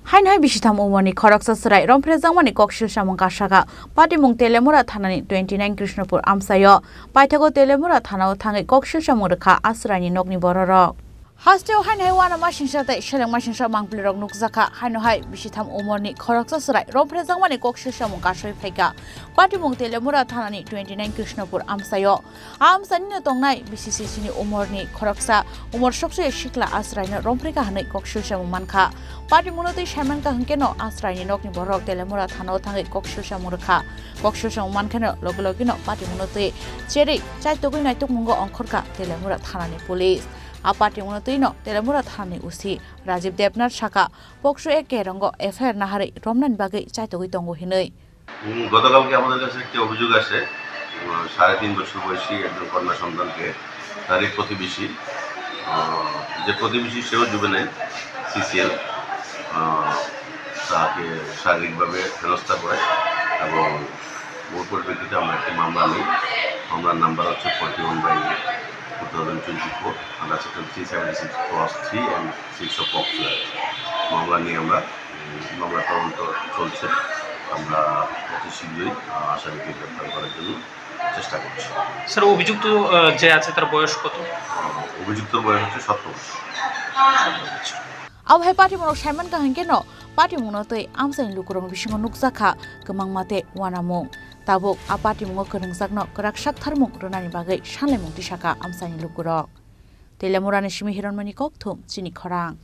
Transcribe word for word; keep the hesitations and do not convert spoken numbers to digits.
Haino hai bisitham umorni khoroksa chwrai romphrejakmani koksil samung kasaka. Patimung Telemura thanani twenty nine Krishnapur amchaio. Paithago Telemura thanao thangwi koksil samung rwkha aswraini nokni bororok. Hasteo haino hai uanama singsa tei selengma singsa mangpilirok nukjakha. Haino hai bisitham umorni khoroksa chwrai romphrejakmani koksil samung kasoi phaikha. Patimung Telemura thanani twenty nine Krishnapur amchaio. A amchaini no tongnai B C C C ni umorni khoroksa umor soksoya sikla aswraino romphrekha hwnwi koksil samung mankha. Patimungno twi saimankha hwnkhe no aswraini nokni borok Telemura thanao thangwi koksil samung rwkha. Koksil samung mankheno logi logino patimungno twi cherwi chaitogwi naitukmungo ongkhorkha Telemura thanani police. A patimungno twino Telemura thanani O C Rajiv Debnath sakha, pokso ek kerongo F I R naharwi romnani bagwi chaitogwi tongo hinwi. উম, গতকালকে আমাদের কাছে একটি অভিযোগ আসে, উম, সাড়ে তিন বছর বয়সী একজন কন্যা সন্তানকে তারই প্রতিবেশী, আহ, যে প্রতিবেশী সেও জুভেনাইল, সিসিএল, আহ, তাকে শারীরিকভাবে হেনস্থা করে এবং ওর পরিপ্রেক্ষিতে আমরা একটি মামলা নিই। মামলার নাম্বার হচ্ছে forty one by two thousand twenty four, under section three seventy six clause three and six of POCSO. মামলা নিয়ে আমরা, উম, মামলার তদন্ত চলছে। আমরা অতি শীঘ্রই, আহ, আসামিকে গ্রেপ্তার করার জন্য চেষ্টা করছি। স্যার, অভিযুক্ত, আহ, যে আছে, তার বয়স কত? আহ, অভিযুক্তর বয়স হচ্ছে সতেরো বছর। Abo hai patimung rok saimankha hwnkhe no patimungno twi amchaini lukurokni bisingo nukjakha kwmangma tei uanamung. Tabuk a patimungo kwrwngjakno kwrak saktharmung rwnani bagwi sanlaimung tisakha amchaini lukurok. Telemurani simi Hironmoni Kokthum, chini khorang.